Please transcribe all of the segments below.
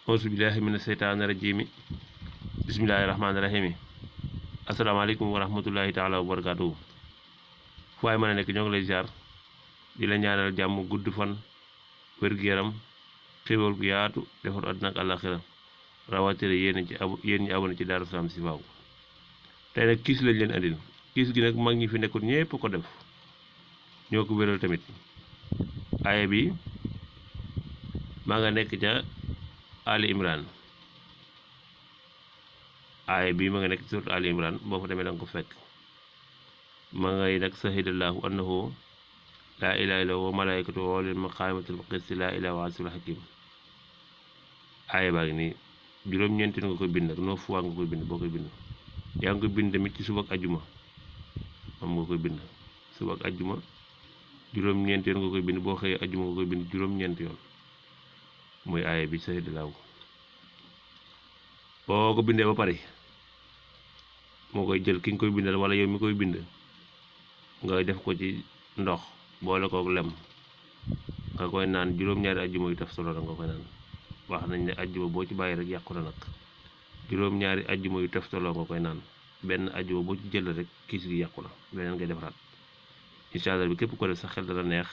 auzu billahi mina seytaani rajiimi bismillahi rahmaani rahiimi asalaamaaleykum wa rahmatullahi taala wa barakaatuhu fu waay mën a nekk ñoo ngi lay ziar di la ñaanal jàmm gudd fan wér-gu-yaram xéwal gu yaatu defar àdduna ak àllaaxira rawatina yéen ñi abonné ci Darou Salam Chifaou tey nag kiis lañ leen andil kiis gi nag mag ñi fi nekkul ñépp ko def ñoo ko wéral tamit aaya bi maa nga nekk ca Ali Imran aaya bi ma nga nekk ci surat Ali Imran boo fa demee danga ko fekk ma ngay nag sahidallahu annahu laa ilaaha illa huwa wa malaikatuhu wa ulul maqaamatil qisti laa ilaaha wa azizul hakim aaya baa ngi nii juróom-ñeenti nga koy bind ak 9 fois nga koy bind boo koy bind yaa ngi koy bind tamit ci suba ak ajjuma moom nga koy bind suba ak ajjuma juróom-ñeenti yoon nga koy bind boo xëyee ajjuma nga koy bind juróom-ñeenti yoon mooy aaya bi sahidallahu boo ko bindee ba pare moo koy jël ki nga koy bindal wala yow mi koy bind nga def ko ci ndox boole kook lem nga koy naan juróom-ñaari ajjuma yu taf solo la nga koy naan wax nañ ne ajjuma boo ci bàyyi rek yàqu na nag juróom-ñaari ajjuma yu taf solo nga koy naan benn ajjuma boo ci jël rek kiis gi yàqu na beneen ngay defaraat incha allah bi képp ko def sa xel dana neex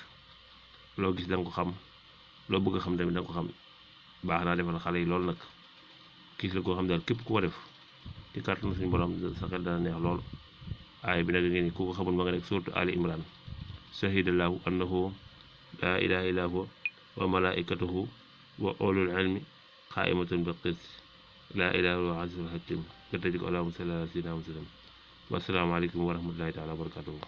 loo gis danga ko xam loo bëgg a xam tamit danga ko xam baax naa defal xale yi loolu nag kiis la koo xam daal képp ku ko def ci kàttanu suñu borom sa xel dana neex lool aaya bi nag ngeen ni ku ko xamul ma nga nekk suuratu Ali Imran shahidallahu annahu laa ilaaha illa huwa wa malaikatuhu wa ulul ilmi qaa'imatan bil qist laa ilaaha illa huwa azizul hakim nga tëj ko allahumma salli ala sayyidina Muhammad wa salaamu aleykum wa rahmatullahi taala wa barakatuhu